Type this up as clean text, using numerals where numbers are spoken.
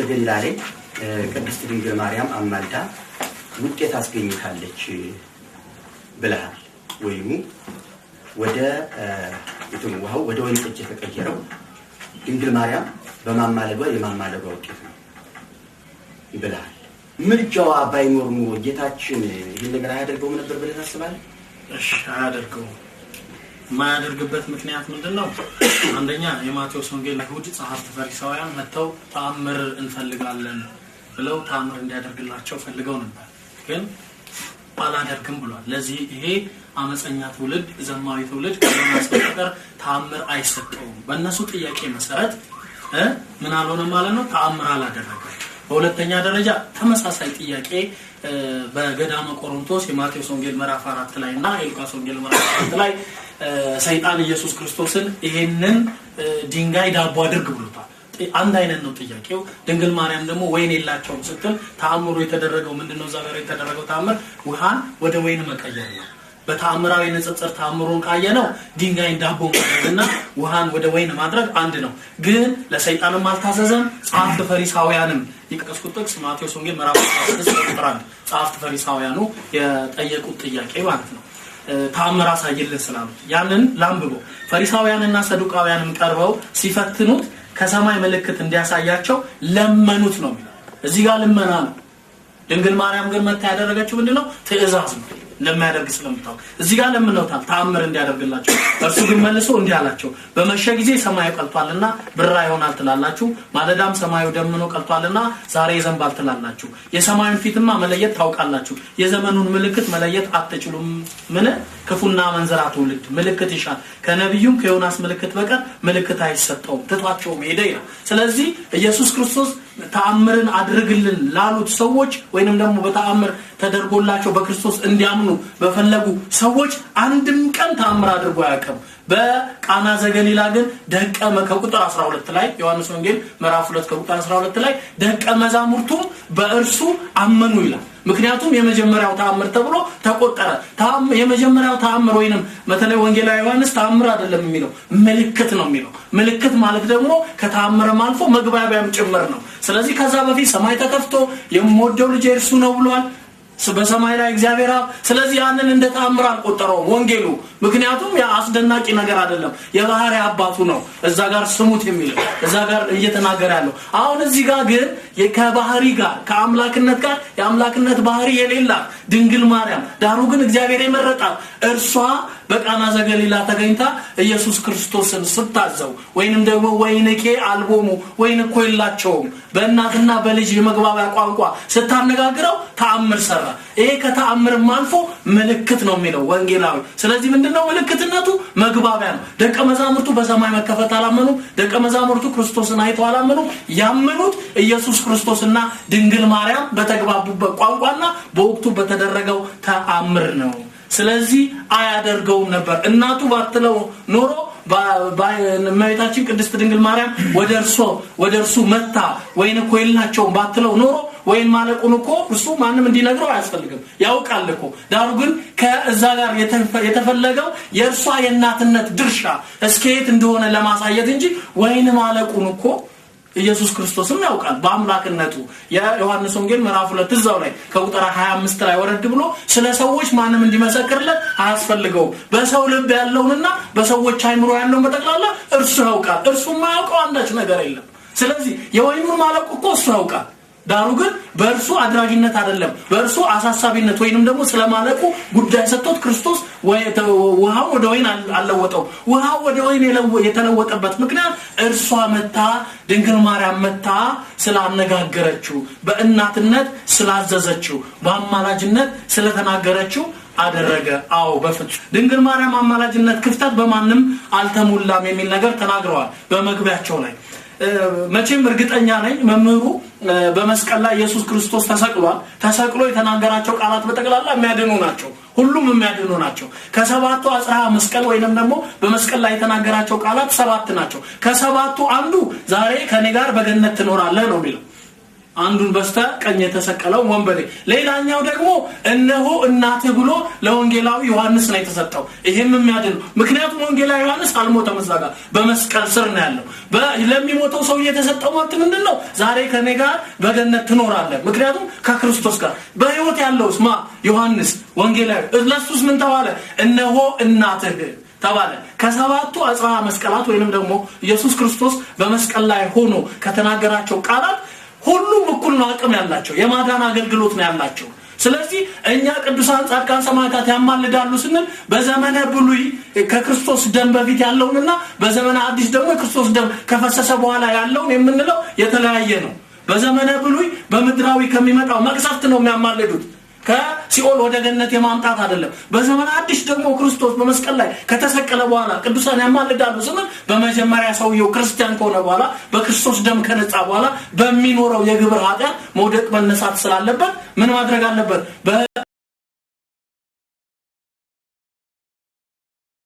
ዘገሊላ ላይ ቅድስት ድንግል ማርያም አማልዳ ውጤት አስገኝታለች ብለሃል። ወይኑ ወደ እንትኑ ውሃው ወደ ወይን ጠጅ የተቀየረው ድንግል ማርያም በማማለዷ የማማለዷ ውጤት ነው ብለሃል። ምልጃዋ ባይኖር ኑሮ ጌታችን ይህን ነገር አያደርገውም ነበር ብለህ ታስባለህ? እሺ፣ አያደርገውም። የማያደርግበት ምክንያት ምንድን ነው? አንደኛ የማቴዎስ ወንጌል አይሁድ ጸሐፍት ፈሪሳውያን መጥተው ተአምር እንፈልጋለን ብለው ተአምር እንዲያደርግላቸው ፈልገው ነበር፣ ግን አላደርግም ብሏል። ለዚህ ይሄ አመፀኛ ትውልድ፣ ዘማዊ ትውልድ ከዮናስ በስተቀር ተአምር አይሰጠውም። በእነሱ ጥያቄ መሰረት ምን አልሆነም ማለት ነው፣ ተአምር አላደረገም። በሁለተኛ ደረጃ ተመሳሳይ ጥያቄ በገዳመ ቆሮንቶስ የማቴዎስ ወንጌል ምዕራፍ 4 ላይ እና የሉቃስ ወንጌል ምዕራፍ 4 ላይ ሰይጣን ኢየሱስ ክርስቶስን ይሄንን ድንጋይ ዳቦ አድርግ ብሎታል። አንድ አይነት ነው ጥያቄው። ድንግል ማርያም ደግሞ ወይን የላቸውም ስትል ተአምሩ የተደረገው ምንድነው? እዛ ጋር የተደረገው ተአምር ውሃን ወደ ወይን መቀየር ነው። በተአምራዊ ንጽጽር ተአምሩን ካየነው ድንጋይን ዳቦ ማድረግና ውሃን ወደ ወይን ማድረግ አንድ ነው። ግን ለሰይጣንም አልታዘዘም። ጸሐፍት ፈሪሳውያንም የጠቀስኩት ጥቅስ ማቴዎስ ወንጌል ምዕራፍ 16 ቁጥር 1 ጸሐፍት ፈሪሳውያኑ የጠየቁት ጥያቄ ማለት ነው። ተአምር አሳይልን ስላሉት ያንን ላንብበው። ፈሪሳውያንና ሰዱቃውያንም ቀርበው ሲፈትኑት ከሰማይ ምልክት እንዲያሳያቸው ለመኑት ነው የሚለው። እዚህ ጋር ልመና ነው። ድንግል ማርያም ግን መታ ያደረገችው ምንድነው? ትእዛዝ ነው እንደሚያደርግ ስለምታውቅ እዚህ ጋር ለምነውታል ተአምር እንዲያደርግላቸው። እርሱ ግን መልሶ እንዲህ አላቸው፣ በመሸ ጊዜ ሰማዩ ቀልቷልና ብራ ይሆናል ትላላችሁ፣ ማለዳም ሰማዩ ደምኖ ቀልቷልና ዛሬ ይዘንባል ትላላችሁ። የሰማዩን ፊትማ መለየት ታውቃላችሁ፣ የዘመኑን ምልክት መለየት አትችሉም። ምን ክፉና አመንዝራ ትውልድ ምልክት ይሻል፣ ከነቢዩም ከዮናስ ምልክት በቀር ምልክት አይሰጠውም። ትቷቸውም ሄደ ይላል። ስለዚህ ኢየሱስ ክርስቶስ ተአምርን አድርግልን ላሉት ሰዎች ወይንም ደግሞ በተአምር ተደርጎላቸው በክርስቶስ እንዲያምኑ በፈለጉ ሰዎች አንድም ቀን ተአምር አድርጎ አያውቅም። በቃና ዘገሊላ ግን ደቀ ከቁጥር 12 ላይ ዮሐንስ ወንጌል ምዕራፍ 2 ከቁጥር 12 ላይ ደቀ መዛሙርቱም በእርሱ አመኑ ይላል። ምክንያቱም የመጀመሪያው ተአምር ተብሎ ተቆጠረ። የመጀመሪያው ተአምር ወይንም በተለይ ወንጌላዊ ዮሐንስ ተአምር አይደለም የሚለው ምልክት ነው የሚለው። ምልክት ማለት ደግሞ ከተአምርም አልፎ መግባቢያም ጭምር ነው። ስለዚህ ከዛ በፊት ሰማይ ተከፍቶ የምወደው ልጅ እርሱ ነው ብሏል። በሰማይ ላይ እግዚአብሔር አብ። ስለዚህ ያንን እንደ ተአምር አልቆጠረውም ወንጌሉ። ምክንያቱም ያ አስደናቂ ነገር አይደለም፣ የባህሪ አባቱ ነው እዛ ጋር ስሙት የሚለው እዛ ጋር እየተናገረ ያለው። አሁን እዚህ ጋር ግን ከባህሪ ጋር ከአምላክነት ጋር የአምላክነት ባህሪ የሌላት ድንግል ማርያም፣ ዳሩ ግን እግዚአብሔር የመረጣት እርሷ በቃና ዘገሊላ ተገኝታ ኢየሱስ ክርስቶስን ስታዘው ወይንም ደግሞ ወይንኬ አልቦሙ ወይን እኮ የላቸውም በእናትና በልጅ የመግባቢያ ቋንቋ ስታነጋግረው ተአምር ሰራ። ይሄ ከተአምርም አልፎ ምልክት ነው የሚለው ወንጌላዊ። ስለዚህ ምንድነው ምልክትነቱ? መግባቢያ ነው። ደቀ መዛሙርቱ በሰማይ መከፈት አላመኑ። ደቀ መዛሙርቱ ክርስቶስን አይተው አላመኑ። ያመኑት ኢየሱስ ክርስቶስና ድንግል ማርያም በተግባቡበት ቋንቋና በወቅቱ በተደረገው ተአምር ነው። ስለዚህ አያደርገውም ነበር። እናቱ ባትለው ኖሮ እመቤታችን ቅድስት ድንግል ማርያም ወደ እርሱ መታ ወይን እኮ የላቸውም ባትለው ኖሮ ወይን ማለቁን እኮ እርሱ ማንም እንዲነግረው አያስፈልግም፣ ያውቃል እኮ። ዳሩ ግን ከዛ ጋር የተፈለገው የእርሷ የእናትነት ድርሻ እስከየት እንደሆነ ለማሳየት እንጂ ወይን ማለቁን እኮ ኢየሱስ ክርስቶስም ያውቃል በአምላክነቱ። የዮሐንስ ወንጌል ምዕራፍ 2 እዛው ላይ ከቁጥር 25 ላይ ወረድ ብሎ ስለ ሰዎች ማንም እንዲመሰክርለት አያስፈልገውም። በሰው ልብ ያለውንና በሰዎች አይምሮ ያለውን በጠቅላላ እርሱ ያውቃል። እርሱ የማያውቀው አንዳች ነገር የለም። ስለዚህ የወይኑን ማለቁ እኮ እሱ ያውቃል። ዳሩ ግን በእርሱ አድራጊነት አይደለም፣ በእርሱ አሳሳቢነት ወይንም ደግሞ ስለማለቁ ጉዳይ ሰጥቶት ክርስቶስ ውሃው ወደ ወይን አልለወጠው። ውሃው ወደ ወይን የተለወጠበት ምክንያት እርሷ መታ ድንግል ማርያም መታ ስላነጋገረችው፣ በእናትነት ስላዘዘችው፣ በአማላጅነት ስለተናገረችው አደረገ። አዎ በፍጹም ድንግል ማርያም አማላጅነት ክፍተት በማንም አልተሞላም የሚል ነገር ተናግረዋል በመግቢያቸው ላይ። መቼም እርግጠኛ ነኝ መምህሩ በመስቀል ላይ ኢየሱስ ክርስቶስ ተሰቅሏል። ተሰቅሎ የተናገራቸው ቃላት በጠቅላላ የሚያድኑ ናቸው። ሁሉም የሚያድኑ ናቸው። ከሰባቱ አጽርሐ መስቀል ወይንም ደግሞ በመስቀል ላይ የተናገራቸው ቃላት 7 ናቸው። ከሰባቱ አንዱ ዛሬ ከኔ ጋር በገነት ትኖራለህ ነው የሚለው። አንዱን በስተ ቀኝ የተሰቀለው ወንበዴ፣ ሌላኛው ደግሞ እነሆ እናትህ ብሎ ለወንጌላዊ ዮሐንስ ነው የተሰጠው። ይሄም የሚያድን ነው። ምክንያቱም ወንጌላዊ ዮሐንስ አልሞተም፣ እዛ ጋር በመስቀል ስር ነው ያለው። ለሚሞተው ሰው የተሰጠው መብት ምንድን ነው? ዛሬ ከኔ ጋር በገነት ትኖራለህ። ምክንያቱም ከክርስቶስ ጋር በህይወት ያለውስ ማ ዮሐንስ ወንጌላዊ፣ ለሱስ ምን ተባለ? እነሆ እናትህ ተባለ። ከሰባቱ አጽርሐ መስቀላት ወይንም ደግሞ ኢየሱስ ክርስቶስ በመስቀል ላይ ሆኖ ከተናገራቸው ቃላት ሁሉም እኩል ነው አቅም ያላቸው፣ የማዳን አገልግሎት ነው ያላቸው። ስለዚህ እኛ ቅዱሳን ጻድቃን ሰማዕታት ያማልዳሉ ስንል በዘመነ ብሉይ ከክርስቶስ ደም በፊት ያለውንና በዘመነ አዲስ ደግሞ የክርስቶስ ደም ከፈሰሰ በኋላ ያለውን የምንለው የተለያየ ነው። በዘመነ ብሉይ በምድራዊ ከሚመጣው መቅሰፍት ነው የሚያማልዱት፣ ከሲኦል ወደ ገነት የማምጣት አይደለም። በዘመነ አዲስ ደግሞ ክርስቶስ በመስቀል ላይ ከተሰቀለ በኋላ ቅዱሳን ያማልዳሉ ስንል በመጀመሪያ ሰውየው ክርስቲያን ከሆነ በኋላ፣ በክርስቶስ ደም ከነጻ በኋላ በሚኖረው የግብር ኃጢአት መውደቅ መነሳት ስላለበት ምን ማድረግ አለበት?